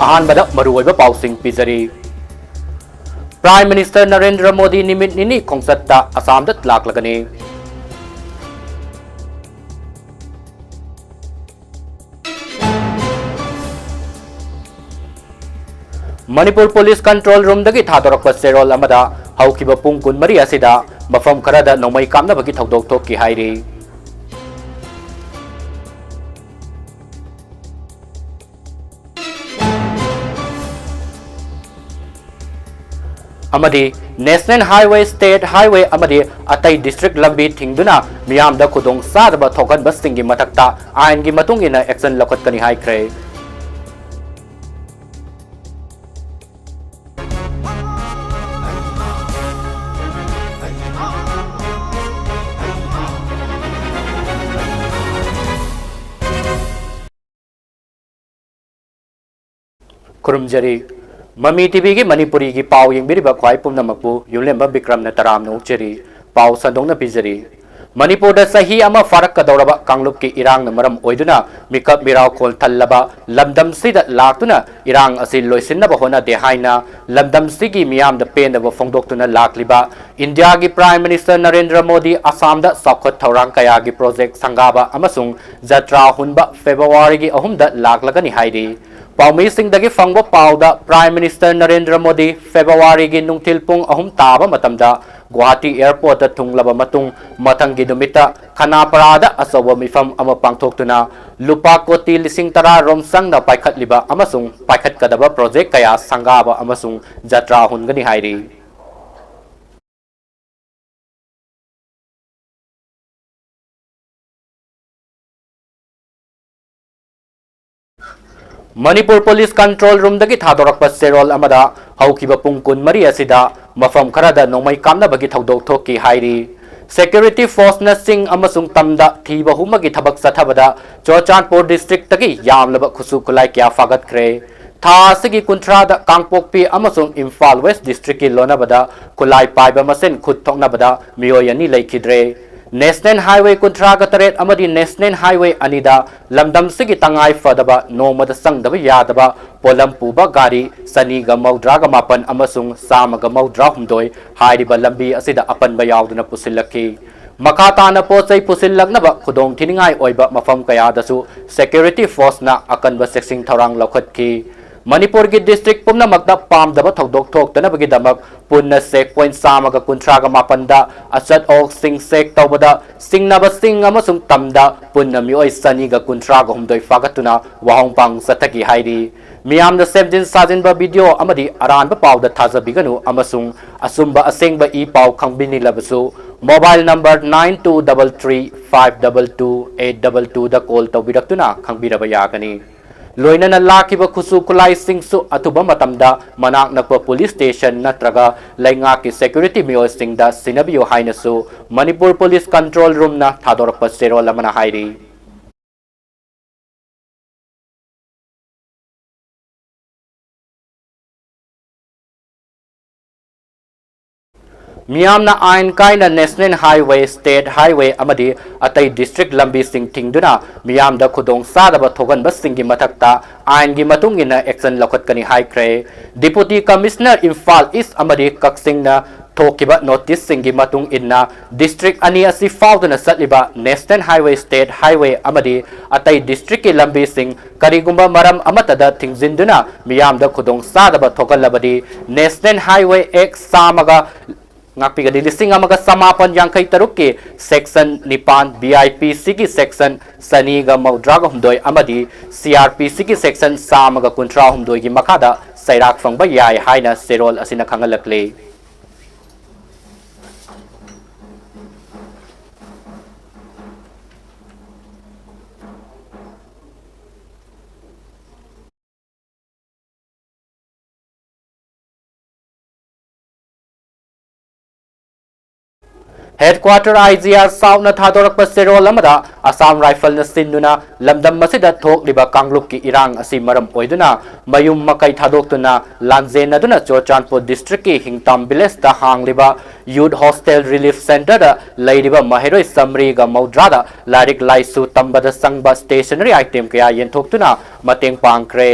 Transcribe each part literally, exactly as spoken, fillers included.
ꯑꯍꯥꯟꯕꯗ ꯃꯔꯨꯑꯣꯏꯕ ꯄꯥꯎꯁꯤꯡ ꯄꯤꯖꯔꯤ꯫ Prime Minister ꯅꯔꯦꯟꯗ꯭ꯔ ꯃꯣꯗꯤ ꯅꯨꯃꯤꯠ ꯅꯤꯅꯤ ꯈꯣꯡꯆꯠꯇ ꯑꯁꯥꯝꯗ ꯂꯥꯛꯂꯒꯅꯤ꯫ ꯃꯅꯤꯄꯨꯔ Police Control Roomꯗꯒꯤ ꯊꯥꯗꯣꯔꯛꯄ ꯆꯦꯔꯣꯜ ꯑꯃꯗ ꯍꯧꯈꯤꯕ ꯄꯨꯡ ꯀꯨꯟꯃꯔꯤ ꯑꯁꯤꯗ ꯃꯐꯝ ꯈꯔꯗ ꯅꯣꯡꯃꯩ ꯀꯥꯞꯅꯕꯒꯤ ꯊꯧꯗꯣꯛ ꯊꯣꯛꯈꯤ ꯍꯥꯏꯔꯤ꯫ ꯑꯃꯗꯤ National Highway, State Highway ꯑꯃꯗꯤ ꯑꯇꯩ district ꯂꯝꯕꯤ ꯊꯤꯡꯗꯨꯅ ꯃꯤꯌꯥꯝꯗ ꯈꯨꯗꯣꯡ ꯆꯥꯗꯕ ꯊꯣꯛꯍꯟꯕꯁꯤꯡꯒꯤ ꯃꯊꯛꯇ ꯑꯥꯏꯟꯒꯤ ꯃꯇꯨꯡ ꯏꯟꯅ action ꯂꯧꯈꯠꯀꯅꯤ ꯍꯥꯏꯈ꯭ꯔꯦ꯫ ꯈꯨꯔꯨꯝꯖꯔꯤ꯫ ꯃꯃꯤ ꯇꯤꯚꯤꯒꯤ ꯃꯅꯤꯄꯨꯔꯤꯒꯤ ꯄꯥꯎ ꯌꯦꯡꯕꯤꯔꯤꯕ ꯈ꯭ꯋꯥꯏ ꯄꯨꯝꯅꯃꯛꯄꯨ ꯌꯨꯝꯂꯦꯝꯕ ꯕꯤꯀ꯭ꯔꯝꯅ ꯇꯔꯥꯝꯅ ꯑꯣꯛꯆꯔꯤ꯫ ꯄꯥꯎ ꯁꯟꯗꯣꯛꯅ ꯄꯤꯖꯔꯤ꯫ ꯃꯅꯤꯄꯨꯔꯗ ꯆꯍꯤ ꯑꯃ ꯐꯥꯔꯛꯀꯗꯧꯔꯕ ꯀꯥꯡꯂꯨꯞꯀꯤ ꯏꯔꯥꯡꯅ ꯃꯔꯝ ꯑꯣꯏꯗꯨꯅ ꯃꯤꯀꯞ ꯃꯤꯔꯥꯎꯈꯣꯜ ꯊꯜꯂꯕ ꯂꯝꯗꯝꯁꯤꯗ ꯂꯥꯛꯇꯨꯅ ꯏꯔꯥꯡ ꯑꯁꯤ ꯂꯣꯏꯁꯤꯟꯅꯕ ꯍꯣꯠꯅꯗꯦ ꯍꯥꯏꯅ ꯂꯝꯗꯝꯁꯤꯒꯤ ꯃꯤꯌꯥꯝꯗ ꯄꯦꯟꯗꯕ ꯐꯣꯡꯗꯣꯛꯇꯨꯅ ꯂꯥꯛꯂꯤꯕ ꯏꯟꯗꯤꯌꯥꯒꯤ Prime Minister ꯅꯔꯦꯟꯗ꯭ꯔ ꯃꯣꯗꯤ ꯑꯁꯥꯝꯗ ꯆꯥꯎꯈꯠ ꯊꯧꯔꯥꯡ ꯀꯌꯥꯒꯤ project ꯁꯪꯒꯥꯕ ꯑꯃꯁꯨꯡ ꯖꯇ꯭ꯔꯥ ꯍꯨꯟꯕ ꯐꯦꯕ꯭ꯔꯨꯋꯥꯔꯤꯒꯤ ꯑꯍꯨꯝꯗ ꯂꯥꯛꯂꯒꯅꯤ ꯍꯥꯏꯔꯤ꯫ ꯄꯥꯎꯃꯤꯁꯤꯡꯗꯒꯤ ꯐꯪꯕ ꯄꯥꯎꯗ Prime Minister ꯅꯔꯦꯟꯗ꯭ꯔ ꯃꯣꯗꯤ ꯐꯦꯕ꯭ꯔꯨꯋꯥꯔꯤꯒꯤ ꯅꯨꯡꯊꯤꯜ ꯄꯨꯡ ꯑꯍꯨꯝ ꯇꯥꯕ ꯃꯇꯝꯗ ꯒꯨꯋꯥꯍꯥꯇꯤ airportꯇ ꯊꯨꯡꯂꯕ ꯃꯇꯨꯡ ꯃꯊꯪꯒꯤ ꯅꯨꯃꯤꯠꯇ ꯈꯅꯥꯄꯔꯥꯗ ꯑꯆꯧꯕ ꯃꯤꯐꯝ ꯑꯃ ꯄꯥꯡꯊꯣꯛꯇꯨꯅ ꯂꯨꯄꯥ ꯀꯣꯇꯤ ꯂꯤꯁꯤꯡ ꯇꯔꯥ ꯔꯣꯝ ꯆꯪꯅ ꯄꯥꯏꯈꯠꯂꯤꯕ ꯑꯃꯁꯨꯡ ꯄꯥꯏꯈꯠꯀꯗꯕ project ꯀꯌꯥ ꯁꯪꯒꯥꯕ ꯑꯃꯁꯨꯡ ꯖꯇ꯭ꯔꯥ ꯍꯨꯟꯒꯅꯤ ꯍꯥꯏꯔꯤ꯫ ꯃꯅꯤꯄꯨꯔ Police Control Roomꯗꯒꯤ ꯊꯥꯗꯣꯔꯛꯄ ꯆꯦꯔꯣꯜ ꯑꯃꯗ ꯍꯧꯈꯤꯕ ꯄꯨꯡ ꯀꯨꯟꯃꯔꯤ ꯑꯁꯤꯗ ꯃꯐꯝ ꯈꯔꯗ ꯅꯣꯡꯃꯩ ꯀꯥꯞꯅꯕꯒꯤ ꯊꯧꯗꯣꯛ ꯊꯣꯛꯈꯤ ꯍꯥꯏꯔꯤ꯫ Security forceꯅ ꯆꯤꯡ ꯑꯃꯁꯨꯡ ꯇꯝꯗ ꯊꯤꯕ ꯍꯨꯝꯕꯒꯤ ꯊꯕꯛ ꯆꯠꯊꯕꯗ ꯆꯨꯔꯆꯥꯟꯄꯨꯔ districtꯇꯒꯤ ꯌꯥꯝꯂꯕ ꯈꯨꯠꯁꯨ ꯈꯨꯠꯂꯥꯏ ꯀꯌꯥ ꯐꯥꯒꯠꯈ꯭ꯔꯦ꯫ ꯊꯥ ꯑꯁꯤꯒꯤ ꯀꯨꯟꯊ꯭ꯔꯥꯗ ꯀꯥꯡꯄꯣꯛꯄꯤ ꯑꯃꯁꯨꯡ ꯏꯝꯐꯥꯜ West districtꯀꯤ ꯂꯣꯟꯅꯕꯗ ꯈꯨꯠꯂꯥꯏ ꯄꯥꯏꯕ ꯃꯁꯦꯟ ꯈꯨꯠ ꯊꯣꯛꯅꯕꯗ ꯃꯤꯑꯣꯏ ꯑꯅꯤ ꯂꯩꯈꯤꯗ꯭ꯔꯦ꯫ National Highway ꯀꯨꯟꯊ꯭ꯔꯥꯒ ꯇꯔꯦꯠ ꯑꯃꯗꯤ National Highway ꯑꯅꯤꯗ ꯂꯝꯗꯝꯁꯤꯒꯤ ꯇꯉꯥꯏ ꯐꯗꯕ ꯅꯣꯡꯃꯗ ꯆꯪꯗꯕ ꯌꯥꯗꯕ ꯄꯣꯠꯂꯝ ꯄꯨꯕ ꯒꯥꯔꯤ ꯆꯅꯤꯒ ꯃꯧꯗ꯭ꯔꯥꯒ ꯃꯥꯄꯟ ꯑꯃꯁꯨꯡ ꯆꯥꯝꯃꯒ ꯃꯧꯗ꯭ꯔꯥ ꯍꯨꯝꯗꯣꯏ ꯍꯥꯏꯔꯤꯕ ꯂꯝꯕꯤ ꯑꯁꯤꯗ ꯑꯄꯟꯕ ꯌꯥꯎꯗꯨꯅ ꯄꯨꯁꯤꯜꯂꯛꯈꯤ꯫ ꯃꯈꯥ ꯇꯥꯅ ꯄꯣꯠ ꯆꯩ ꯄꯨꯁꯤꯜꯂꯛꯅꯕ ꯈꯨꯗꯣꯡ ꯊꯤꯅꯤꯡꯉꯥꯏ ꯑꯣꯏꯕ ꯃꯐꯝ ꯀꯌꯥꯗꯁꯨ security forceꯅ ꯑꯀꯟꯕ ꯆꯦꯛꯁꯤꯟ ꯊꯧꯔꯥꯡ ꯂꯧꯈꯠꯈꯤ꯫ ꯃꯅꯤꯄꯨꯔꯒꯤ district ꯄꯨꯝꯅꯃꯛꯇ ꯄꯥꯝꯗꯕ ꯊꯧꯗꯣꯛ ꯊꯣꯛꯇꯅꯕꯒꯤꯗꯃꯛ ꯄꯨꯟꯅ check point ꯆꯥꯝꯃꯒ ꯀꯨꯟꯊ꯭ꯔꯥꯒ ꯃꯥꯄꯟꯗ ꯑꯆꯠ ꯑꯣꯛꯁꯤꯡ check ꯇꯧꯕꯗ ꯆꯤꯡꯅꯕꯁꯤꯡ ꯑꯃꯁꯨꯡ ꯇꯝꯗ ꯄꯨꯟꯅ ꯃꯤꯑꯣꯏ ꯆꯅꯤꯒ ꯀꯨꯟꯊ꯭ꯔꯥꯒ ꯍꯨꯝꯗꯣꯏ ꯐꯥꯒꯠꯇꯨꯅ ꯋꯥꯍꯣꯡ ꯄꯥꯡ ꯆꯠꯊꯈꯤ ꯍꯥꯏꯔꯤ꯫ ꯃꯤꯌꯥꯝꯗ ꯁꯦꯝꯖꯤꯟ ꯁꯥꯖꯤꯟꯕ video ꯑꯃꯗꯤ ꯑꯔꯥꯟꯕ ꯄꯥꯎꯗ ꯊꯥꯖꯕꯤꯒꯅꯨ ꯑꯃꯁꯨꯡ ꯑꯆꯨꯝꯕ ꯑꯁꯦꯡꯕ ꯏ ꯄꯥꯎ ꯈꯪꯕꯤꯅꯤꯡꯂꯕꯁꯨ mobile number nine two double three five double two eight double twoꯗ call ꯇꯧꯕꯤꯔꯛꯇꯨꯅ ꯈꯪꯕꯤꯔꯕ ꯌꯥꯒꯅꯤ꯫ ꯂꯣꯏꯅꯅ ꯂꯥꯛꯈꯤꯕ ꯈꯨꯠꯁꯨ ꯈꯨꯠꯂꯥꯏꯁꯤꯡꯁꯨ ꯑꯊꯨꯕ ꯃꯇꯝꯗ ꯃꯅꯥꯛ ꯅꯛꯄ police station ꯅꯠꯇ꯭ꯔꯒ ꯂꯩꯉꯥꯛꯀꯤ security ꯃꯤꯑꯣꯏꯁꯤꯡꯗ ꯁꯤꯟꯅꯕꯤꯌꯨ ꯍꯥꯏꯅꯁꯨ Manipur Police Control Roomꯅ ꯊꯥꯗꯣꯔꯛꯄ ꯆꯦꯔꯣꯜ ꯑꯃꯅ ꯍꯥꯏꯔꯤ꯫ ꯃꯤꯌꯥꯝꯅ ꯑꯥꯏꯟ ꯀꯥꯏꯅ National Highway, State Highway ꯑꯃꯗꯤ ꯑꯇꯩ district ꯂꯝꯕꯤꯁꯤꯡ ꯊꯤꯡꯗꯨꯅ ꯃꯤꯌꯥꯝꯗ ꯈꯨꯗꯣꯡꯆꯥꯗꯕ ꯊꯣꯛꯍꯟꯕꯁꯤꯡꯒꯤ ꯃꯊꯛꯇ ꯑꯥꯏꯟꯒꯤ ꯃꯇꯨꯡ ꯏꯟꯅ action ꯂꯧꯈꯠꯀꯅꯤ ꯍꯥꯏꯈ꯭ꯔꯦ꯫ Deputy Commissioner ꯏꯝꯐꯥꯜ East ꯑꯃꯗꯤ ꯀꯛꯆꯤꯡꯅ ꯊꯣꯛꯈꯤꯕ noticeꯁꯤꯡꯒꯤ ꯃꯇꯨꯡ ꯏꯟꯅ district ꯑꯅꯤ ꯑꯁꯤ ꯐꯥꯎꯗꯨꯅ ꯆꯠꯂꯤꯕ National Highway, State Highway ꯑꯃꯗꯤ ꯑꯇꯩ districtꯀꯤ ꯂꯝꯕꯤꯁꯤꯡ ꯀꯔꯤꯒꯨꯝꯕ ꯃꯔꯝ ꯑꯃꯠꯇꯗ ꯊꯤꯡꯖꯤꯟꯗꯨꯅ ꯃꯤꯌꯥꯝꯗ ꯈꯨꯗꯣꯡꯆꯥꯗꯕ ꯊꯣꯛꯍꯜꯂꯕꯗꯤ National Highway Act ꯆꯥꯝꯃꯒ, ꯉꯥꯛꯄꯤꯒꯅꯤ, ꯂꯤꯁꯤꯡ ꯑꯃꯒ ꯆꯃꯥꯄꯟ ꯌꯥꯡꯈꯩ ꯇꯔꯨꯛꯀꯤ section ꯅꯤꯄꯥꯟ, BIPCꯒꯤ section ꯆꯅꯤꯒ ꯃꯧꯗ꯭ꯔꯥꯒ ꯍꯨꯝꯗꯣꯏ ꯑꯃꯗꯤ CrPCꯒꯤ section ꯆꯥꯝꯃꯒ ꯀꯨꯟꯊ꯭ꯔꯥ ꯍꯨꯝꯗꯣꯏꯒꯤ ꯃꯈꯥꯗ ꯆꯩꯔꯥꯛ ꯐꯪꯕ ꯌꯥꯏ ꯍꯥꯏꯅ ꯆꯦꯔꯣꯜ ꯑꯁꯤꯅ ꯈꯪꯍꯜꯂꯛꯂꯤ꯫ Headquarter I G R South ꯅ ꯊꯥꯗꯣꯔꯛꯄ ꯆꯦꯔꯣꯜ ꯑꯃꯗ, ꯑꯁꯥꯝ ꯔꯥꯏꯐꯜꯅ ꯁꯤꯟꯗꯨꯅ ꯂꯝꯗꯝ ꯑꯁꯤꯗ ꯊꯣꯛꯂꯤꯕ ꯀꯥꯡꯂꯨꯞꯀꯤ ꯏꯔꯥꯡ ꯑꯁꯤ ꯃꯔꯝ ꯑꯣꯏꯗꯨꯅ ꯃꯌꯨꯝ ꯃꯀꯩ ꯊꯥꯗꯣꯛꯇꯨꯅ ꯂꯥꯟꯖꯦꯟꯅꯗꯨꯅ ꯆꯨꯔꯆꯥꯟꯄꯨꯔ district ꯀꯤ ꯍꯤꯡꯇꯥꯝ village ꯇ ꯍꯥꯡꯂꯤꯕ Youth Hostel Relief Centre ꯗ ꯂꯩꯔꯤꯕ ꯃꯍꯩꯔꯣꯏ ꯆꯥꯃꯔꯤꯒ ꯃꯧꯗ꯭ꯔꯥꯗ ꯂꯥꯏꯔꯤꯛ ꯂꯥꯏꯁꯨ ꯇꯝꯕꯗ ꯆꯪꯕ stationery item ꯀꯌꯥ ꯌꯦꯟꯊꯣꯛꯇꯨꯅ ꯃꯇꯦꯡ ꯄꯥꯡꯈ꯭ꯔꯦ꯫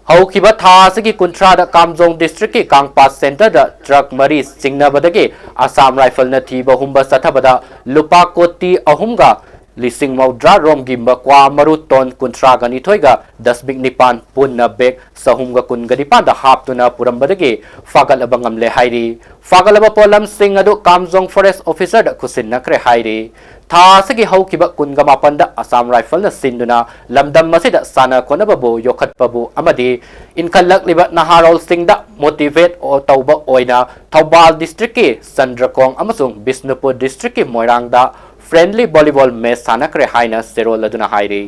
ꯍꯧꯈꯤꯕ ꯊꯥ ꯑꯁꯤꯒꯤ ꯀꯨꯟꯊ꯭ꯔꯥꯗ ꯀꯥꯝꯖꯣꯡ district ꯀꯤ ꯀꯥꯡꯄꯥ centre ꯗ truck ꯃꯔꯤ ꯆꯤꯡꯅꯕꯗꯒꯤ ꯑꯁꯥꯝ ꯔꯥꯏꯐꯜꯅ ꯊꯤꯕ ꯍꯨꯝꯕ ꯆꯠꯊꯕꯗ ꯂꯨꯄꯥ ꯀꯣꯇꯤ ꯑꯍꯨꯝꯒ ꯂꯤꯁꯤꯡ ꯃꯧꯗ꯭ꯔꯥ ꯔꯣꯝꯒꯤ ꯀ꯭ꯋꯥ ꯃꯔꯨ ꯇꯣꯟ ꯀꯨꯟꯊ꯭ꯔꯥꯒ ꯅꯤꯊꯣꯏꯒ dustbin ꯅꯤꯄꯥꯟ ꯄꯨꯟꯅ bag ꯆꯍꯨꯝꯒ ꯀꯨꯟꯒ ꯅꯤꯄꯥꯟꯗ ꯍꯥꯞꯇꯨꯅ ꯄꯨꯔꯝꯕꯗꯒꯤ ꯐꯥꯒꯠꯂꯕ ꯉꯝꯂꯦ ꯍꯥꯏꯔꯤ꯫ ꯐꯥꯒꯠꯂꯕ ꯄꯣꯠꯂꯝꯁꯤꯡ ꯑꯗꯨ ꯀꯥꯝꯖꯣꯡ forest officer ꯗ ꯈꯨꯠꯁꯤꯟꯅꯈ꯭ꯔꯦ ꯍꯥꯏꯔꯤ꯫ ꯊꯥ ꯑꯁꯤꯒꯤ ꯍꯧꯈꯤꯕ ꯀꯨꯟꯒ ꯃꯥꯄꯟꯗ ꯑꯁꯥꯝ ꯔꯥꯏꯐꯜꯅ ꯁꯤꯟꯗꯨꯅ ꯂꯝꯗꯝ ꯑꯁꯤꯗ ꯁꯥꯟꯅ ꯈꯣꯠꯅꯕꯕꯨ ꯌꯣꯛꯈꯠꯄꯕꯨ ꯑꯃꯗꯤ ꯏꯟꯈꯠꯂꯛꯂꯤꯕ ꯅꯍꯥꯔꯣꯜꯁꯤꯡꯗ motivate ꯇꯧꯕ ꯑꯣꯏꯅ ꯊꯧꯕꯥꯜ district ꯀꯤ ꯆꯟꯗ꯭ꯔꯀꯣꯡ ꯑꯃꯁꯨꯡ ꯕꯤꯁꯅꯨꯄꯨꯔ district ꯀꯤ ꯃꯣꯏꯔꯥꯡꯗ friendly volleyball match ꯁꯥꯟꯅꯈ꯭ꯔꯦ ꯍꯥꯏꯅ ꯆꯦꯔꯣꯜ ꯑꯗꯨꯅ ꯍꯥꯏꯔꯤ꯫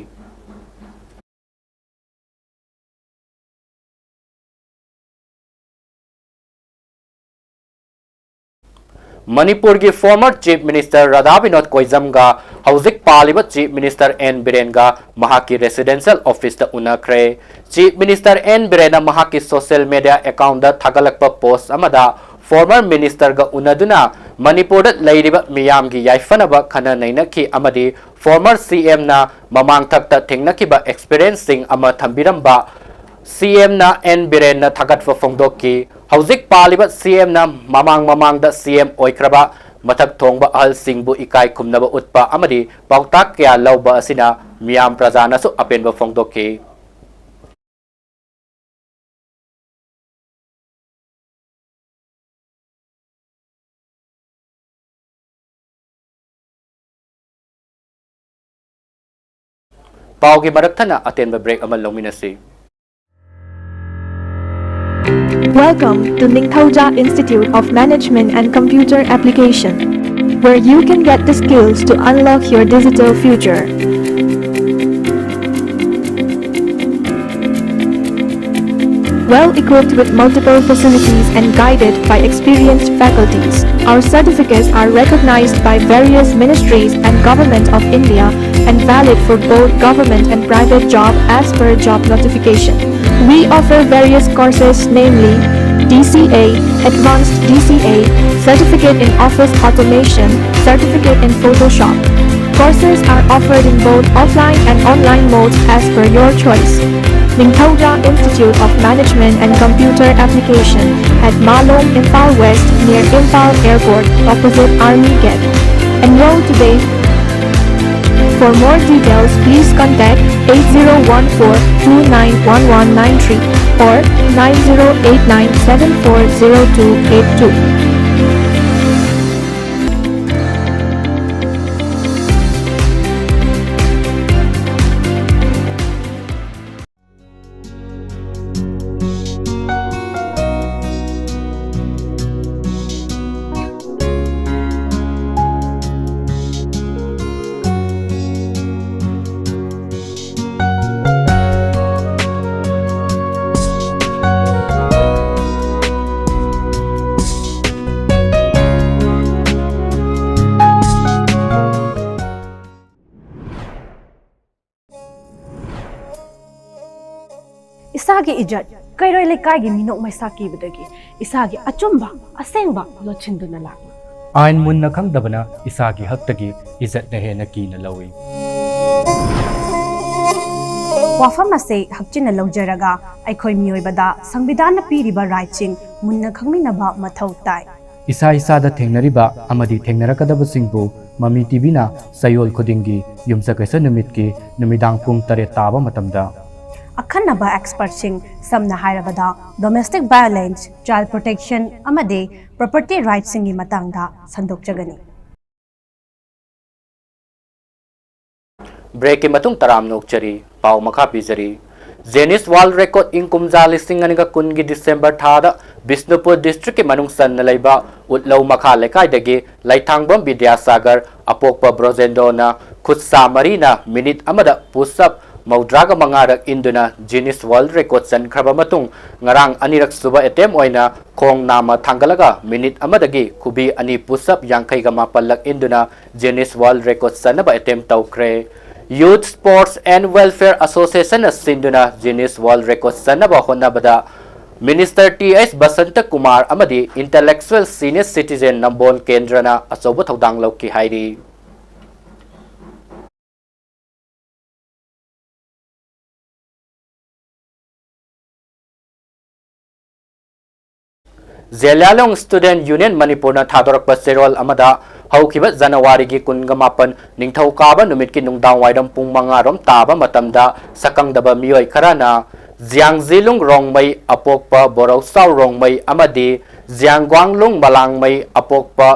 ꯃꯅꯤꯄꯨꯔꯒꯤ former Chief Minister Radha Vinod ꯀꯣꯏꯖꯝꯒ ꯍꯧꯖꯤꯛ ꯄꯥꯜꯂꯤꯕ Chief Minister ꯑꯦꯟ ꯕꯤꯔꯦꯟꯒ ꯃꯍꯥꯛꯀꯤ residential office ꯇ ꯎꯅꯈ꯭ꯔꯦ꯫ Chief Minister ꯑꯦꯟ ꯕꯤꯔꯦꯟꯅ ꯃꯍꯥꯛꯀꯤ social media account ꯇ ꯊꯥꯒꯠꯂꯛꯄ post ꯑꯃꯗ former minister ꯒ ꯎꯅꯗꯨꯅ ꯃꯅꯤꯄꯨꯔꯗ ꯂꯩꯔꯤꯕ ꯃꯤꯌꯥꯝꯒꯤ ꯌꯥꯏꯐꯅꯕ ꯈꯟꯅ ꯅꯩꯅꯈꯤ ꯑꯃꯗꯤ former C M ꯅ ꯃꯃꯥꯡꯊꯛꯇ ꯊꯦꯡꯅꯈꯤꯕ experience ꯁꯤꯡ ꯑꯃ ꯊꯝꯕꯤꯔꯝꯕ C M ꯅ ꯑꯦꯟ ꯕꯤꯔꯦꯟꯅ ꯊꯥꯒꯠꯄ ꯐꯣꯡꯗꯣꯛꯈꯤ꯫ ꯍꯧꯖꯤꯛ ꯄꯥꯜꯂꯤꯕ C M ꯅ ꯃꯃꯥꯡ ꯃꯃꯥꯡꯗ C M ꯑꯣꯏꯈ꯭ꯔꯕ ꯃꯊꯛ ꯊꯣꯡꯕ ꯑꯍꯜꯁꯤꯡꯕꯨ ꯏꯀꯥꯏ ꯈꯨꯝꯅꯕ ꯎꯠꯄ ꯑꯃꯗꯤ ꯄꯥꯎꯇꯥꯛ ꯀꯌꯥ ꯂꯧꯕ ꯑꯁꯤꯅ ꯃꯤꯌꯥꯝ ꯄ꯭ꯔꯖꯥꯅꯁꯨ ꯑꯄꯦꯟꯕ ꯐꯣꯡꯗꯣꯛꯈꯤ꯫ ꯄꯥꯎꯒꯤ ꯃꯔꯛ ꯊꯠꯅ ꯑꯇꯦꯟꯕ break ꯑꯃ ꯂꯧꯃꯤꯟꯅꯁꯤ꯫ Welcome to Ningthouja Institute of Management and Computer Application, where you can get the skills to unlock your digital future. Well equipped with multiple facilities and guided by experienced faculties. Our certificates are recognized by various ministries and Government of India and valid for both government and private job as per job notification. We offer various courses, namely D C A, Advanced D C A, Certificate in Office Automation, Certificate in Photoshop. Courses are offered in both offline and online modes as per your choice. Ningthoujam Institute of Management and Computer Application at Malong, Imphal West, near Imphal Airport, opposite Army Gate. Enroll today. For more details, please contact eight zero one four two nine one one nine three or nine zero eight nine seven four zero two eight two. ꯏꯁꯥꯒꯤ ꯏꯖꯠ ꯀꯩꯔꯣꯏ ꯂꯩꯀꯥꯏꯒꯤ ꯃꯤꯅꯣꯛ ꯃꯩꯁꯥ ꯀꯤꯕꯗꯒꯤ ꯏꯁꯥꯒꯤ ꯑꯆꯨꯝꯕ ꯑꯁꯦꯡꯕ ꯂꯣꯠꯁꯤꯟꯗꯨꯅ ꯂꯥꯛꯂꯤ꯫ ꯑꯥꯏꯟ ꯃꯨꯟꯅ ꯈꯪꯗꯕꯅ ꯏꯁꯥꯒꯤ ꯍꯛꯇꯒꯤ ꯏꯖꯠꯅ ꯍꯦꯟꯅ ꯀꯤꯅ ꯂꯧꯏ꯫ ꯋꯥꯐꯝ ꯑꯁꯤ ꯍꯛꯆꯤꯟꯅ ꯂꯧꯖꯔꯒ ꯑꯩꯈꯣꯏ ꯃꯤꯑꯣꯏꯕꯗ ꯁꯪꯕꯤꯙꯥꯟꯅ ꯄꯤꯔꯤꯕ ꯔꯥꯏꯠꯁꯤꯡ ꯃꯨꯟꯅ ꯈꯪꯃꯤꯟꯅꯕ ꯃꯊꯧ ꯇꯥꯏ꯫ ꯏꯁꯥ ꯏꯁꯥꯗ ꯊꯦꯡꯅꯔꯤꯕ ꯑꯃꯗꯤ ꯊꯦꯡꯅꯔꯛꯀꯗꯕꯁꯤꯡꯕꯨ ꯃꯃꯤ ꯇꯤꯚꯤꯅ ꯆꯌꯣꯜ ꯈꯨꯗꯤꯡꯒꯤ ꯌꯨꯝꯁꯀꯩꯁ ꯅꯨꯃꯤꯠꯀꯤ ꯅꯨꯃꯤꯗꯥꯡ ꯄꯨꯡ ꯇꯔꯦꯠ ꯇꯥꯕ ꯃꯇꯝꯗ ꯑꯈꯟꯅꯕ ꯑꯦꯛꯁꯄꯔꯠꯁꯤꯡ, ꯁꯝꯅ ꯍꯥꯏꯔꯕꯗ domestic violence, child protection ꯑꯃꯗꯤ property rightꯁꯤꯡꯒꯤ ꯃꯇꯥꯡꯗ ꯁꯟꯗꯣꯛꯆꯒꯅꯤ꯫ ꯕ꯭ꯔꯦꯛꯀꯤ ꯃꯇꯨꯡ ꯇꯔꯥꯝꯅ ꯑꯣꯛꯆꯔꯤ꯫ ꯄꯥꯎ ꯃꯈꯥ ꯄꯤꯖꯔꯤ꯫ ꯖꯦꯅꯤꯁ ꯋꯥꯔꯜꯗ ꯔꯦꯀꯣꯔꯗ ꯏꯪ ꯀꯨꯝꯖꯥ ꯂꯤꯁꯤꯡ ꯑꯅꯤꯒ ꯀꯨꯟꯒꯤ ꯗꯤꯁꯦꯝꯕꯔ ꯊꯥꯗ ꯕꯤꯁꯅꯨꯄꯨꯔ ꯗꯤꯁꯇ꯭ꯔꯤꯛꯀꯤ ꯃꯅꯨꯡ ꯆꯟꯅ ꯂꯩꯕ ꯎꯠꯂꯧ ꯃꯈꯥ ꯂꯩꯀꯥꯏꯗꯒꯤ ꯂꯩꯊꯥꯡꯕꯝ ꯕꯤꯗ꯭ꯌꯥꯁꯥꯒꯔ ꯑꯄꯣꯛꯄ ꯕ꯭ꯔꯣꯖꯦꯟꯗ꯭ꯔꯣꯅ ꯈꯨꯠ ꯁꯥ ꯃꯔꯤꯅ ꯃꯤꯅꯤꯠ ꯑꯃꯗ ꯄꯨꯁ ꯑꯞ ꯃꯧꯗ꯭ꯔꯥꯒ ꯃꯉꯥꯔꯛ ꯏꯟꯗꯨꯅ Guinness World Record ꯆꯟꯈ꯭ꯔꯕ ꯃꯇꯨꯡ, ꯉꯔꯥꯡ ꯑꯅꯤꯔꯛ ꯁꯨꯕ attempt ꯑꯣꯏꯅ ꯈꯣꯡ ꯅꯥꯝꯃ ꯊꯥꯡꯒꯠꯂꯒ ꯃꯤꯅꯤꯠ ꯑꯃꯗꯒꯤ ꯈꯨꯕꯤ ꯑꯅꯤ push up ꯌꯥꯡꯈꯩꯒ ꯃꯥꯄꯜꯂꯛ ꯏꯟꯗꯨꯅ Guinness World Record ꯆꯟꯅꯕ attempt ꯇꯧꯈ꯭ꯔꯦ꯫ Youth Sports and Welfare Associationꯅ ꯁꯤꯟꯗꯨꯅ Guinness World Record ꯆꯟꯅꯕ ꯍꯣꯠꯅꯕꯗ Minister T H Basanta Kumar ꯑꯃꯗꯤ Intellectual Senior Citizen ꯅꯝꯕꯣꯜ ꯀꯦꯟꯗ꯭ꯔꯅ ꯑꯆꯧꯕ ꯊꯧꯗꯥꯡ ꯂꯧꯈꯤ ꯍꯥꯏꯔꯤ꯫ ꯖꯦꯂꯤꯌꯥꯡꯂꯣꯡ Student Union ꯃꯅꯤꯄꯨꯔꯅ ꯊꯥꯗꯣꯔꯛꯄ ꯆꯦꯔꯣꯜ ꯑꯃꯗ, ꯍꯧꯈꯤꯕ ꯖꯅꯋꯥꯔꯤꯒꯤ ꯀꯨꯟꯒ ꯃꯥꯄꯟ ꯅꯤꯡꯊꯧꯀꯥꯕ ꯅꯨꯃꯤꯠꯀꯤ ꯅꯨꯡꯗꯥꯡꯋꯥꯏꯔꯝ ꯄꯨꯡ ꯃꯉꯥ ꯔꯣꯝ ꯇꯥꯕ ꯃꯇꯝꯗ, ꯁꯛꯈꯪꯗꯕ ꯃꯤꯑꯣꯏ ꯈꯔꯅ ꯖꯤꯌꯥꯡꯖꯤꯂꯨꯡ ꯔꯣꯡꯃꯩ ꯑꯄꯣꯛꯄ ꯕꯣꯔꯧꯆꯥꯎ ꯔꯣꯡꯃꯩ ꯑꯃꯗꯤ ꯖꯤꯌꯥꯡꯒ꯭ꯋꯥꯡꯂꯨꯡ ꯃꯂꯥꯡꯃꯩ ꯑꯄꯣꯛꯄ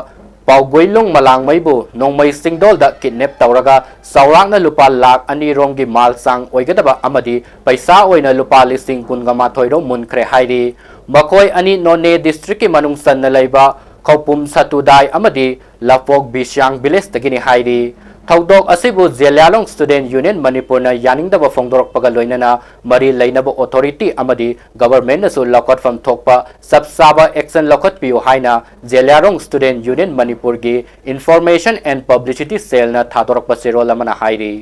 ꯄꯥꯎꯒꯨꯏꯂꯨꯡ ꯃꯂꯥꯡꯃꯩꯕꯨ ꯅꯣꯡꯃꯩ ꯆꯤꯡꯗꯣꯜꯗ kidnap ꯇꯧꯔꯒ ꯆꯥꯎꯔꯥꯛꯅ ꯂꯨꯄꯥ ꯂꯥꯈ ꯑꯅꯤ ꯔꯣꯝꯒꯤ ꯃꯥꯜ ꯆꯥꯡ ꯑꯣꯏꯒꯗꯕ ꯑꯃꯗꯤ ꯄꯩꯁꯥ ꯑꯣꯏꯅ ꯂꯨꯄꯥ ꯂꯤꯁꯤꯡ ꯀꯨꯟꯒ ꯃꯥꯊꯣꯏ ꯔꯣꯝ ꯃꯨꯟꯈ꯭ꯔꯦ ꯍꯥꯏꯔꯤ꯫ ꯃꯈꯣꯏ ꯑꯅꯤ ꯅꯣꯅꯦ districtꯀꯤ ꯃꯅꯨꯡ ꯆꯟꯅ ꯂꯩꯕ ꯈꯧꯄꯨꯝ ꯁꯇꯨꯗꯥꯏ ꯑꯃꯗꯤ ꯂꯐꯣꯛ ꯕꯤꯁ꯭ꯌꯥꯡ villageꯇꯒꯤꯅꯤ ꯍꯥꯏꯔꯤ꯫ ꯊꯧꯗꯣꯛ ꯑꯁꯤꯕꯨ ꯖꯦꯂꯤꯌꯥꯡꯂꯣꯡ Student Union ꯃꯅꯤꯄꯨꯔꯅ ꯌꯥꯅꯤꯡꯗꯕ ꯐꯣꯡꯗꯣꯔꯛꯄꯒ ꯂꯣꯏꯅꯅ ꯃꯔꯤ ꯂꯩꯅꯕ authority ꯑꯃꯗꯤ governmentꯅꯁꯨ ꯂꯧꯈꯠꯐꯝ ꯊꯣꯛꯄ ꯆꯞ ꯆꯥꯕ action ꯂꯧꯈꯠꯄꯤꯌꯨ ꯍꯥꯏꯅ ꯖꯦꯂꯤꯌꯥꯡꯂꯣꯡ Student Union ꯃꯅꯤꯄꯨꯔꯒꯤ Information and Publicity Cellꯅ ꯊꯥꯗꯣꯔꯛꯄ ꯆꯦꯔꯣꯜ ꯑꯃꯅ ꯍꯥꯏꯔꯤ꯫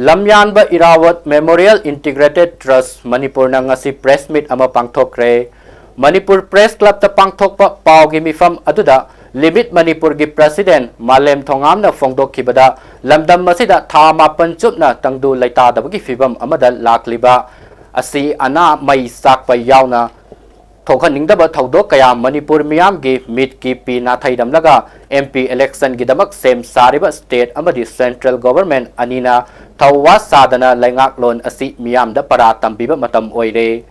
ꯂꯝꯌꯥꯟꯕ ꯏꯔꯥꯕꯣꯠ Memorial Integrated Trust ꯃꯅꯤꯄꯨꯔꯅ ꯉꯁꯤ press meet ꯑꯃ ꯄꯥꯡꯊꯣꯛꯈ꯭ꯔꯦ꯫ ꯃꯅꯤꯄꯨꯔ Press Clubꯇ ꯄꯥꯡꯊꯣꯛꯄ ꯄꯥꯎꯒꯤ ꯃꯤꯐꯝ ꯑꯗꯨꯗ ꯂꯤꯃꯤꯠ ꯃꯅꯤꯄꯨꯔꯒꯤ president ꯃꯥꯂꯦꯝ ꯊꯣꯉꯥꯝꯅ ꯐꯣꯡꯗꯣꯛꯈꯤꯕꯗ, ꯂꯝꯗꯝ ꯑꯁꯤꯗ ꯊꯥ ꯃꯥꯄꯟ ꯆꯨꯞꯅ ꯇꯪꯗꯨ ꯂꯩꯇꯥꯗꯕꯒꯤ ꯐꯤꯕꯝ ꯑꯃꯗ ꯂꯥꯛꯂꯤꯕ ꯑꯁꯤ ꯑꯅꯥ ꯃꯩ ꯆꯥꯛꯄ ꯌꯥꯎꯅ ꯊꯣꯛꯍꯟꯅꯤꯡꯗꯕ ꯊꯧꯗꯣꯛ ꯀꯌꯥ ꯃꯅꯤꯄꯨꯔ ꯃꯤꯌꯥꯝꯒꯤ ꯃꯤꯠꯀꯤ ꯄꯤ ꯅꯥꯊꯩꯔꯝꯂꯒ, M P electionꯒꯤꯗꯃꯛ ꯁꯦꯝ ꯁꯥꯔꯤꯕ state ꯑꯃꯗꯤ central government ꯑꯅꯤꯅ ꯊꯧꯋꯥ ꯁꯥꯗꯅ ꯂꯩꯉꯥꯛꯂꯣꯟ ꯑꯁꯤ ꯃꯤꯌꯥꯝꯗ ꯄꯔꯥ ꯇꯝꯕꯤꯕ ꯃꯇꯝ ꯑꯣꯏꯔꯦ꯫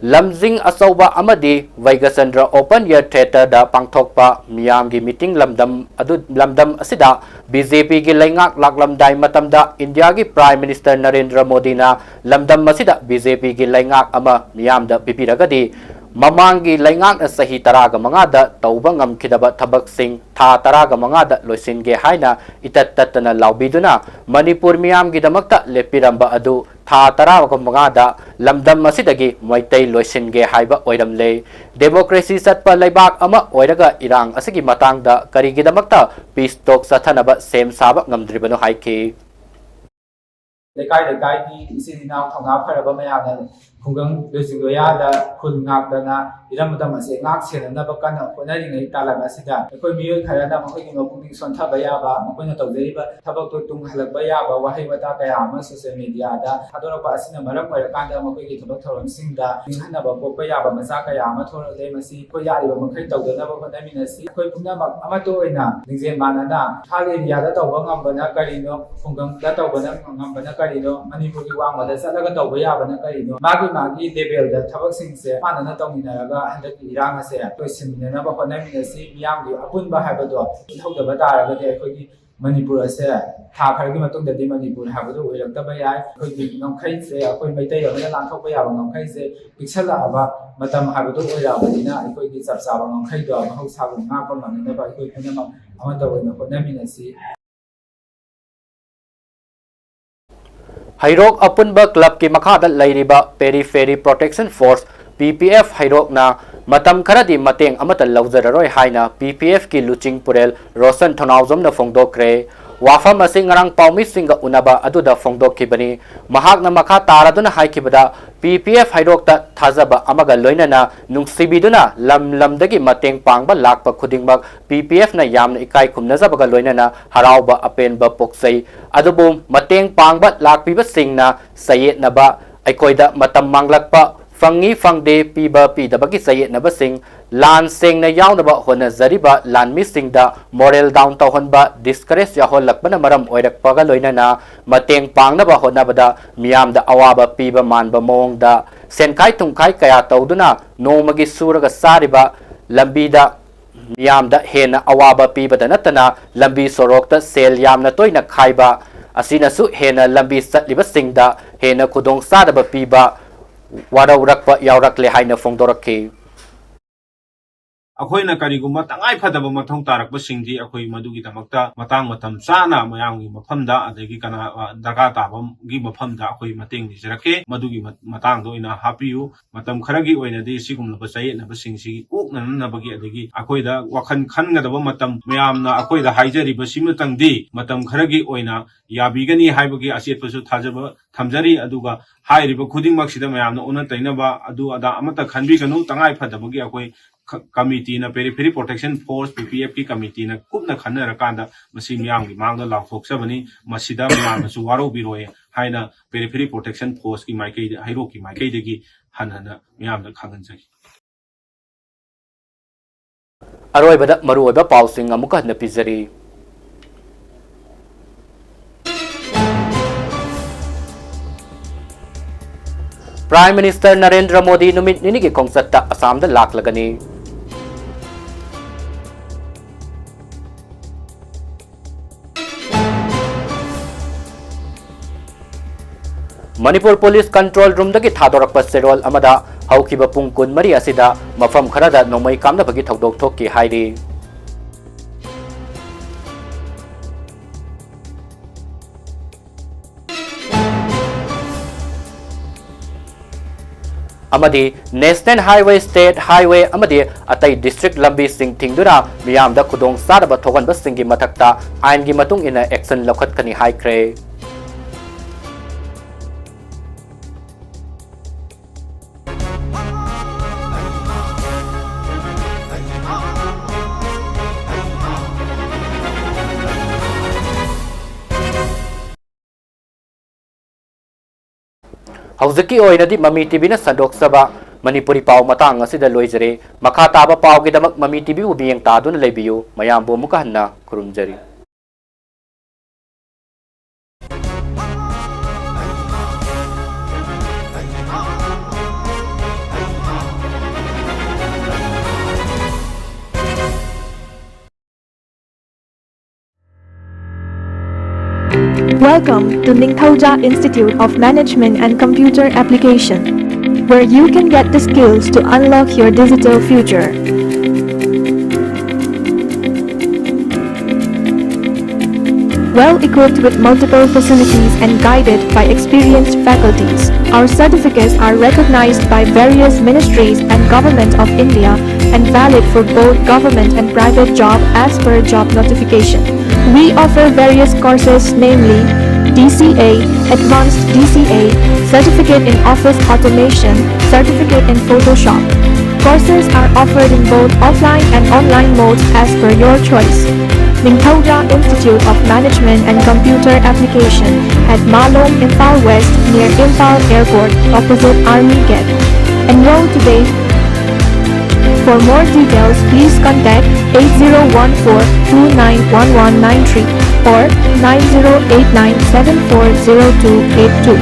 ꯂꯝꯖꯤꯡ ꯑꯆꯧꯕ ꯑꯃꯗꯤ ꯕꯩꯒꯆꯟꯗ꯭ꯔ Open Air Theatreꯗ ꯄꯥꯡꯊꯣꯛꯄ ꯃꯤꯌꯥꯝꯒꯤ meeting ꯂꯝꯗꯝ ꯑꯗꯨ, ꯂꯝꯗꯝ ꯑꯁꯤꯗ BJPꯒꯤ ꯂꯩꯉꯥꯛ ꯂꯥꯛꯂꯝꯗꯥꯏ ꯃꯇꯝꯗ ꯏꯟꯗꯤꯌꯥꯒꯤ Prime Minister ꯅꯔꯦꯟꯗ꯭ꯔ ꯃꯣꯗꯤꯅ ꯂꯝꯗꯝ ꯑꯁꯤꯗ BJPꯒꯤ ꯂꯩꯉꯥꯛ ꯑꯃ ꯃꯤꯌꯥꯝꯗ ꯄꯤꯕꯤꯔꯒꯗꯤ ꯃꯃꯥꯡꯒꯤ ꯂꯩꯉꯥꯛꯅ ꯆꯍꯤ ꯇꯔꯥꯒ ꯃꯉꯥꯗ ꯇꯧꯕ ꯉꯝꯈꯤꯗꯕ ꯊꯕꯛꯁꯤꯡ ꯊꯥ ꯇꯔꯥꯒ ꯃꯉꯥꯗ ꯂꯣꯏꯁꯤꯟꯒꯦ ꯍꯥꯏꯅ ꯏꯇꯠ ꯇꯠꯇꯅ ꯂꯥꯎꯕꯤꯗꯨꯅ ꯃꯅꯤꯄꯨꯔ ꯃꯤꯌꯥꯝꯒꯤꯗꯃꯛꯇ ꯂꯦꯞꯄꯤꯔꯝꯕ ꯑꯗꯨ ꯊꯥ ꯇꯔꯥꯒ ꯃꯉꯥꯗ ꯂꯝꯗꯝ ꯑꯁꯤꯗꯒꯤ ꯃꯩꯇꯩ ꯂꯣꯏꯁꯤꯟꯒꯦ ꯍꯥꯏꯕ ꯑꯣꯏꯔꯝꯂꯦ꯫ ꯗꯦꯃꯣꯀ꯭ꯔꯦꯁꯤ ꯆꯠꯄ ꯂꯩꯕꯥꯛ ꯑꯃ ꯑꯣꯏꯔꯒ ꯏꯔꯥꯡ ꯑꯁꯤꯒꯤ ꯃꯇꯥꯡꯗ ꯀꯔꯤꯒꯤꯗꯃꯛꯇ ꯄꯤꯁ ꯇꯣꯛ ꯆꯠꯊꯅꯕ ꯁꯦꯝ ꯁꯥꯕ ꯉꯝꯗ꯭ꯔꯤꯕꯅꯣ ꯍꯥꯏꯈꯤ꯫ ꯂꯩꯀꯥꯏ ꯂꯩꯀꯥꯏꯒꯤ ꯏꯆꯤꯜ ꯏꯅꯥꯎ ꯊꯧꯅꯥ ꯐꯔꯕ ꯃꯌꯥꯝꯅ ꯈꯨꯡꯒꯪ ꯂꯣꯏꯖꯤꯡ ꯂꯣꯌꯥꯗ ꯈꯨꯜ ꯉꯥꯛꯇꯅ ꯏꯔꯝꯗꯝ ꯑꯁꯤ ꯉꯥꯛ ꯁꯦꯟꯅꯅꯕ ꯀꯟꯅ ꯍꯣꯠꯅꯔꯤꯉꯩ ꯇꯥꯂꯛ ꯑꯁꯤꯗ ꯑꯩꯈꯣꯏ ꯃꯤꯑꯣꯏ ꯈꯔꯅ ꯃꯈꯣꯏꯒꯤ ꯃꯄꯨꯛꯅꯤꯡ ꯁꯣꯟꯊꯕ ꯌꯥꯕ, ꯃꯈꯣꯏꯅ ꯇꯧꯖꯔꯤꯕ ꯊꯕꯛꯇꯨ ꯇꯨꯡ ꯍꯜꯂꯛꯄ ꯌꯥꯕ ꯋꯥꯍꯩ ꯋꯥꯇꯥ ꯀꯌꯥ ꯑꯃ ꯁꯣꯁꯤꯌꯦꯜ ꯃꯦꯗꯤꯌꯥꯗ ꯊꯥꯗꯣꯔꯛꯄ ꯑꯁꯤꯅ ꯃꯔꯝ ꯑꯣꯏꯔꯀꯥꯟꯗ ꯃꯈꯣꯏꯒꯤ ꯊꯕꯛ ꯊꯧꯔꯝꯁꯤꯡꯗ ꯅꯤꯡꯍꯟꯅꯕ ꯄꯣꯛꯄ ꯌꯥꯕ ꯃꯆꯥꯛ ꯀꯌꯥ ꯑꯃ ꯊꯣꯛꯂꯛꯂꯦ꯫ ꯃꯁꯤ ꯑꯩꯈꯣꯏ ꯌꯥꯔꯤꯕ ꯃꯈꯩ ꯇꯧꯗꯅꯕ ꯍꯣꯠꯅꯃꯤꯟꯅꯁꯤ꯫ ꯑꯩꯈꯣꯏ ꯄꯨꯝꯅꯃꯛ ꯑꯃꯠꯇ ꯑꯣꯏꯅ ꯂꯤꯡꯖꯦꯜ ꯃꯥꯟꯅꯅ ꯏꯝꯐꯥꯜ ꯑꯦꯔꯤꯌꯥꯗ ꯇꯧꯕ ꯉꯝꯕꯅ ꯀꯔꯤꯅꯣ, ꯈꯨꯡꯒꯪꯗ ꯇꯧꯕꯅ ꯉꯝꯕꯅ ꯀꯔꯤꯅꯣ, ꯃꯅꯤꯄꯨꯔꯒꯤ ꯋꯥꯡꯃꯗ ꯆꯠꯂꯒ ꯇꯧꯕ ꯌꯥꯕꯅ ꯀꯔꯤꯅꯣ, ꯃꯥꯒꯤ ꯃꯥꯒꯤ ꯂꯦꯚꯦꯜꯗ ꯊꯕꯛꯁꯤꯡꯁꯦ ꯃꯥꯟꯅꯅ ꯇꯧꯃꯤꯟꯅꯔꯒ ꯍꯟꯗꯛꯀꯤ ꯏꯔꯥꯡ ꯑꯁꯦ ꯂꯣꯏꯁꯤꯟꯃꯤꯟꯅꯅꯕ ꯍꯣꯠꯅꯃꯤꯟꯅꯁꯤ꯫ ꯃꯤꯌꯥꯝꯒꯤ ꯑꯄꯨꯟꯕ ꯍꯥꯏꯕꯗꯣ ꯄꯤꯍꯧꯗꯕ ꯇꯥꯔꯒꯗꯤ ꯑꯩꯈꯣꯏꯒꯤ ꯃꯅꯤꯄꯨꯔ ꯑꯁꯦ ꯊꯥ ꯈꯔꯒꯤ ꯃꯇꯨꯡꯗꯗꯤ ꯃꯅꯤꯄꯨꯔ ꯍꯥꯏꯕꯗꯨ ꯑꯣꯏꯔꯛꯇꯕ ꯌꯥꯏ꯫ ꯑꯩꯈꯣꯏꯒꯤ ꯉꯝꯈꯩꯁꯦ, ꯑꯩꯈꯣꯏ ꯃꯩꯇꯩ ꯑꯃꯅ ꯂꯥꯟꯊꯣꯛꯄ ꯌꯥꯕ ꯉꯝꯈꯩꯁꯦ ꯄꯤꯛꯁꯜꯂꯛꯑꯕ ꯃꯇꯝ ꯍꯥꯏꯕꯗꯨ ꯑꯣꯏꯔꯛꯑꯕꯅꯤꯅ ꯑꯩꯈꯣꯏꯒꯤ ꯆꯞ ꯆꯥꯕ ꯉꯝꯈꯩꯗꯣ ꯃꯍꯧꯁꯥꯒꯨꯝ ꯉꯥꯛꯄ ꯉꯝꯅꯅꯕ ꯑꯩꯈꯣꯏ ꯄꯨꯝꯅꯃꯛ ꯑꯃꯠꯇ ꯑꯣꯏꯅ ꯍꯣꯠꯅꯃꯤꯟꯅꯁꯤ꯫ ꯍꯩꯔꯣꯛ ꯑꯄꯨꯟꯕ ꯀ꯭ꯂꯕꯀꯤ ꯃꯈꯥꯗ ꯂꯩꯔꯤꯕ Periphery Protection Force, P P F ꯍꯩꯔꯣꯛꯅ ꯃꯇꯝ ꯈꯔꯗꯤ ꯃꯇꯦꯡ ꯑꯃꯠꯇ ꯂꯧꯖꯔꯔꯣꯏ ꯍꯥꯏꯅ P P F ꯀꯤ ꯂꯨꯆꯤꯡ ꯄꯨꯔꯦꯜ ꯔꯣꯁꯟ ꯊꯧꯅꯥꯎꯖꯝꯅ ꯐꯣꯡꯗꯣꯛꯈ꯭ꯔꯦ꯫ ꯋꯥꯐꯝ ꯑꯁꯤ ꯉꯔꯥꯡ ꯄꯥꯎꯃꯤꯁꯤꯡꯒ ꯎꯅꯕ ꯑꯗꯨꯗ ꯐꯣꯡꯗꯣꯛꯈꯤꯕꯅꯤ꯫ ꯃꯍꯥꯛꯅ ꯃꯈꯥ ꯇꯥꯔꯗꯨꯅ ꯍꯥꯏꯈꯤꯕꯗ, P P F ꯍꯩꯔꯣꯛꯇ ꯊꯥꯖꯕ ꯑꯃꯒ ꯂꯣꯏꯅꯅ ꯅꯨꯡꯁꯤꯕꯤꯗꯨꯅ ꯂꯝ ꯂꯝꯗꯒꯤ ꯃꯇꯦꯡ ꯄꯥꯡꯕ ꯂꯥꯛꯄ ꯈꯨꯗꯤꯡꯃꯛ P P F ꯅ ꯌꯥꯝꯅ ꯏꯀꯥꯏ ꯈꯨꯝꯅꯖꯕꯒ ꯂꯣꯏꯅꯅ ꯍꯔꯥꯎꯕ ꯑꯄꯦꯟꯕ ꯄꯣꯛꯆꯩ꯫ ꯑꯗꯨꯕꯨ ꯃꯇꯦꯡ ꯄꯥꯡꯕ ꯂꯥꯛꯄꯤꯕꯁꯤꯡꯅ ꯆꯌꯦꯠꯅꯕ, ꯑꯩꯈꯣꯏꯗ ꯃꯇꯝ ꯃꯥꯡꯂꯛꯄ, ꯐꯪꯉꯤ ꯐꯪꯗꯦ, ꯄꯤꯕ ꯄꯤꯗꯕꯒꯤ ꯆꯌꯦꯠꯅꯕꯁꯤꯡ, ꯂꯥꯟ ꯁꯦꯡꯅ ꯌꯥꯎꯅꯕ ꯍꯣꯠꯅꯖꯔꯤꯕ ꯂꯥꯟꯃꯤꯁꯤꯡꯗ moral down ꯇꯧꯍꯟꯕ, discourage ꯌꯥꯎꯍꯜꯂꯛꯄꯅ ꯃꯔꯝ ꯑꯣꯏꯔꯛꯄꯒ ꯂꯣꯏꯅꯅ ꯃꯇꯦꯡ ꯄꯥꯡꯅꯕ ꯍꯣꯠꯅꯕꯗ ꯃꯤꯌꯥꯝꯗ ꯑꯋꯥꯕ ꯄꯤꯕ ꯃꯥꯟꯕ ꯃꯑꯣꯡꯗ ꯁꯦꯟꯈꯥꯏ ꯊꯨꯝꯈꯥꯏ ꯀꯌꯥ ꯇꯧꯗꯨꯅ ꯅꯣꯡꯃꯒꯤ ꯁꯨꯔꯒ ꯆꯥꯔꯤꯕ ꯂꯝꯕꯤꯗ ꯃꯤꯌꯥꯝꯗ ꯍꯦꯟꯅ ꯑꯋꯥꯕ ꯄꯤꯕꯗ ꯅꯠꯇꯅ ꯂꯝꯕꯤ ꯁꯣꯔꯣꯛꯇ ꯁꯦꯜ ꯌꯥꯝꯅ ꯇꯣꯏꯅ ꯈꯥꯏꯕ ꯑꯁꯤꯅꯁꯨ ꯍꯦꯟꯅ ꯂꯝꯕꯤ ꯆꯠꯂꯤꯕꯁꯤꯡꯗ ꯍꯦꯟꯅ ꯈꯨꯗꯣꯡꯆꯥꯗꯕ ꯄꯤꯕ ꯋꯥꯔꯧꯔꯛꯄ ꯌꯥꯎꯔꯛꯂꯦ ꯍꯥꯏꯅ ꯐꯣꯡꯗꯣꯔꯛꯈꯤ꯫ ꯑꯩꯈꯣꯏꯅ ꯀꯔꯤꯒꯨꯝꯕ ꯇꯉꯥꯏ ꯐꯗꯕ ꯃꯊꯧ ꯇꯥꯔꯛꯄꯁꯤꯡꯗꯤ ꯑꯩꯈꯣꯏ ꯃꯗꯨꯒꯤꯗꯃꯛꯇ ꯃꯇꯥꯡ ꯃꯇꯝ ꯆꯥꯅ ꯃꯌꯥꯝꯒꯤ ꯃꯐꯝꯗ, ꯑꯗꯒꯤ ꯀꯅꯥ, ꯑ, ꯗꯔꯀꯥꯔ ꯇꯥꯕꯒꯤ ꯃꯐꯝꯗ ꯑꯩꯈꯣꯏ ꯃꯇꯦꯡ ꯅꯤꯖꯔꯛꯀꯦ꯫ ꯃꯗꯨꯒꯤ ꯃ-, ꯃꯇꯥꯡꯗ ꯑꯣꯏꯅ ꯍꯥꯞꯄꯤꯌꯨ꯫ ꯃꯇꯝ ꯈꯔꯒꯤ ꯑꯣꯏꯅꯗꯤ ꯁꯤꯒꯨꯝꯂꯕ ꯆꯌꯦꯠꯅꯕꯁꯤꯡꯁꯤ ꯀꯣꯛꯅꯅꯕꯒꯤ, ꯑꯗꯒꯤ ꯑꯩꯈꯣꯏꯗ ꯋꯥꯈꯜ ꯈꯟꯒꯗꯕ ꯃꯇꯝ, ꯃꯌꯥꯝꯅ ꯑꯩꯈꯣꯏꯗ ꯍꯥꯏꯖꯔꯤꯕꯁꯤꯃꯇꯪꯗꯤ ꯃꯇꯝ ꯈꯔꯒꯤ ꯑꯣꯏꯅ ꯌꯥꯕꯤꯒꯅꯤ ꯍꯥꯏꯕꯒꯤ ꯑꯆꯦꯠꯄꯁꯨ ꯊꯥꯖꯕ ꯊꯝꯖꯔꯤ꯫ ꯑꯗꯨꯒ ꯍꯥꯏꯔꯤꯕ ꯈꯨꯗꯤꯡꯃꯛꯁꯤꯗ ꯃꯌꯥꯝꯅ ꯑꯣꯟꯅ ꯇꯩꯅꯕ ꯑꯗꯨ ꯑꯗꯥ ꯑꯃꯠꯇ ꯈꯟꯕꯤꯒꯅꯨ꯫ ꯇꯉꯥꯏ ꯐꯗꯕꯒꯤ ꯑꯩꯈꯣꯏ ꯈ-, ꯀꯃꯤꯇꯤꯅ, Periphery Protection Force, P P F ꯀꯤ ꯀꯃꯤꯇꯤꯅ ꯀꯨꯞꯅ ꯈꯟꯅꯔꯀꯥꯟꯗ ꯃꯁꯤ ꯃꯤꯌꯥꯝꯒꯤ ꯃꯥꯡꯗ ꯂꯥꯎꯊꯣꯛꯆꯕꯅꯤ꯫ ꯃꯁꯤꯗ ꯃꯌꯥꯝꯅꯁꯨ ꯋꯥꯔꯧꯕꯤꯔꯣꯏ ꯍꯥꯏꯅ Periphery Protection Force ꯀꯤ ꯃꯥꯏꯀꯩꯗ, ꯍꯩꯔꯣꯛꯀꯤ ꯃꯥꯏꯀꯩꯗꯒꯤ ꯍꯟꯅ ꯍꯟꯅ ꯃꯤꯌꯥꯝꯗ ꯈꯪꯍꯟꯖꯔꯤ꯫ ꯑꯔꯣꯏꯕꯗ ꯃꯔꯨꯑꯣꯏꯕ ꯄꯥꯎꯁꯤꯡ ꯑꯃꯨꯛꯀ ꯍꯟꯅ ꯄꯤꯖꯔꯤ꯫ Prime Minister ꯅꯔꯦꯟꯗ꯭ꯔ ꯃꯣꯗꯤ ꯅꯨꯃꯤꯠ ꯅꯤꯅꯤꯒꯤ ꯈꯣꯡꯆꯠꯇ ꯑꯁꯥꯝꯗ ꯂꯥꯛꯂꯒꯅꯤ꯫ ꯃꯅꯤꯄꯨꯔ ꯄꯨꯂꯤꯁ ꯀꯟꯇ꯭ꯔꯣꯜ ꯔꯨꯝꯗꯒꯤ ꯊꯥꯗꯣꯔꯛꯄ ꯆꯦꯔꯣꯜ ꯑꯃꯗ ꯍꯧꯈꯤꯕ ꯄꯨꯡ ꯀꯨꯟꯃꯔꯤ ꯑꯁꯤꯗ ꯃꯐꯝ ꯈꯔꯗ ꯅꯣꯡꯃꯩ ꯀꯥꯞꯅꯕꯒꯤ ꯊꯧꯗꯣꯛ ꯊꯣꯛꯈꯤ ꯍꯥꯏꯔꯤ꯫ ꯑꯃꯗꯤ National Highway, State Highway ꯑꯃꯗꯤ ꯑꯇꯩ district ꯂꯝꯕꯤꯁꯤꯡ ꯊꯤꯡꯗꯨꯅ ꯃꯤꯌꯥꯝꯗ ꯈꯨꯗꯣꯡ ꯆꯥꯗꯕ ꯊꯣꯛꯍꯟꯕꯁꯤꯡꯒꯤ ꯃꯊꯛꯇ ꯑꯥꯏꯟꯒꯤ ꯃꯇꯨꯡ ꯏꯟꯅ action ꯂꯧꯈꯠꯀꯅꯤ ꯍꯥꯏꯈ꯭ꯔꯦ꯫ ꯍꯧꯖꯤꯛꯀꯤ ꯑꯣꯏꯅꯗꯤ ꯃꯃꯤ ꯇꯤꯚꯤꯅ ꯁꯟꯗꯣꯛꯆꯕ ꯃꯅꯤꯄꯨꯔꯤ ꯄꯥꯎ ꯃꯇꯥꯡ ꯑꯁꯤꯗ ꯂꯣꯏꯖꯔꯦ꯫ ꯃꯈꯥ ꯇꯥꯕ ꯄꯥꯎꯒꯤꯗꯃꯛ ꯃꯃꯤ ꯇꯤꯚꯤꯕꯨ ꯃꯤꯠꯌꯦꯡ ꯇꯥꯗꯨꯅ ꯂꯩꯕꯤꯌꯨ꯫ ꯃꯌꯥꯝꯕꯨ ꯑꯃꯨꯛꯀ ꯍꯟꯅ ꯈꯨꯔꯨꯝꯖꯔꯤ꯫ Welcome to Ningthouja Institute of Management and Computer Application. where you can get the skills to unlock your digital future. Well equipped with multiple facilities and guided by experienced faculties, our certificates are recognized by various ministries and Government of India and valid for both government and private job as per job notification. We offer various courses, namely D C A, Advanced D C A, Certificate in Office Automation, Certificate in Photoshop. Courses are offered in both offline and online modes as per your choice. Ningthoujam Institute of Management and Computer Application at Malong, Imphal West, near Imphal Airport, opposite Army Gate. Enroll today. For more details, please contact eight zero one four two nine one one nine three or nine zero eight nine seven four zero two eight two.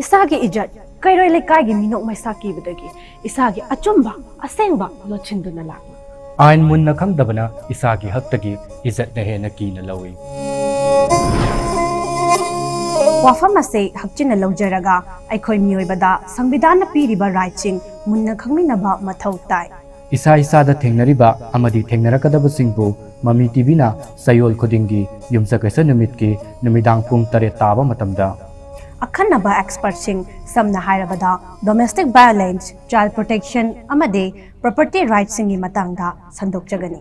ꯏꯁꯥꯒꯤ ꯏꯖꯠ ꯀꯩꯔꯣꯏ ꯂꯩꯀꯥꯏꯒꯤ ꯃꯤꯅꯣꯛ ꯃꯩꯁꯥ ꯀꯤꯕꯗꯒꯤ ꯏꯁꯥꯒꯤ ꯑꯆꯨꯝꯕ ꯑꯁꯦꯡꯕ ꯂꯣꯠꯁꯤꯟꯗꯨꯅ ꯂꯥꯛꯂꯤ꯫ ꯑꯥꯏꯟ ꯃꯨꯟꯅ ꯈꯪꯗꯕꯅ ꯏꯁꯥꯒꯤ ꯍꯛꯇꯒꯤ ꯏꯖꯠꯅ ꯍꯦꯟꯅ ꯀꯤꯅ ꯂꯧꯏ꯫ ꯋꯥꯐꯝ ꯑꯁꯤ ꯍꯛꯆꯤꯟꯅ ꯂꯧꯖꯔꯒ ꯑꯩꯈꯣꯏ ꯃꯤꯑꯣꯏꯕꯗ ꯁꯪꯕꯤꯙꯥꯟꯅ ꯄꯤꯔꯤꯕ ꯔꯥꯏꯠꯁꯤꯡ ꯃꯨꯟꯅ ꯈꯪꯃꯤꯟꯅꯕ ꯃꯊꯧ ꯇꯥꯏ꯫ ꯏꯁꯥ ꯏꯁꯥꯗ ꯊꯦꯡꯅꯔꯤꯕ ꯑꯃꯗꯤ ꯊꯦꯡꯅꯔꯛꯀꯗꯕꯁꯤꯡꯕꯨ ꯃꯃꯤ ꯇꯤꯚꯤꯅ ꯆꯌꯣꯜ ꯈꯨꯗꯤꯡꯒꯤ ꯌꯨꯝꯁꯀꯩꯁ ꯅꯨꯃꯤꯠꯀꯤ ꯅꯨꯃꯤꯗꯥꯡ ꯄꯨꯡ ꯇꯔꯦꯠ ꯇꯥꯕ ꯃꯇꯝꯗ ꯑꯈꯟꯅꯕ ꯑꯦꯛꯁꯄꯔꯠꯁꯤꯡ, ꯁꯝꯅ ꯍꯥꯏꯔꯕꯗ domestic violence, child protection ꯑꯃꯗꯤ property rightꯁꯤꯡꯒꯤ ꯃꯇꯥꯡꯗ ꯁꯟꯗꯣꯛꯆꯒꯅꯤ꯫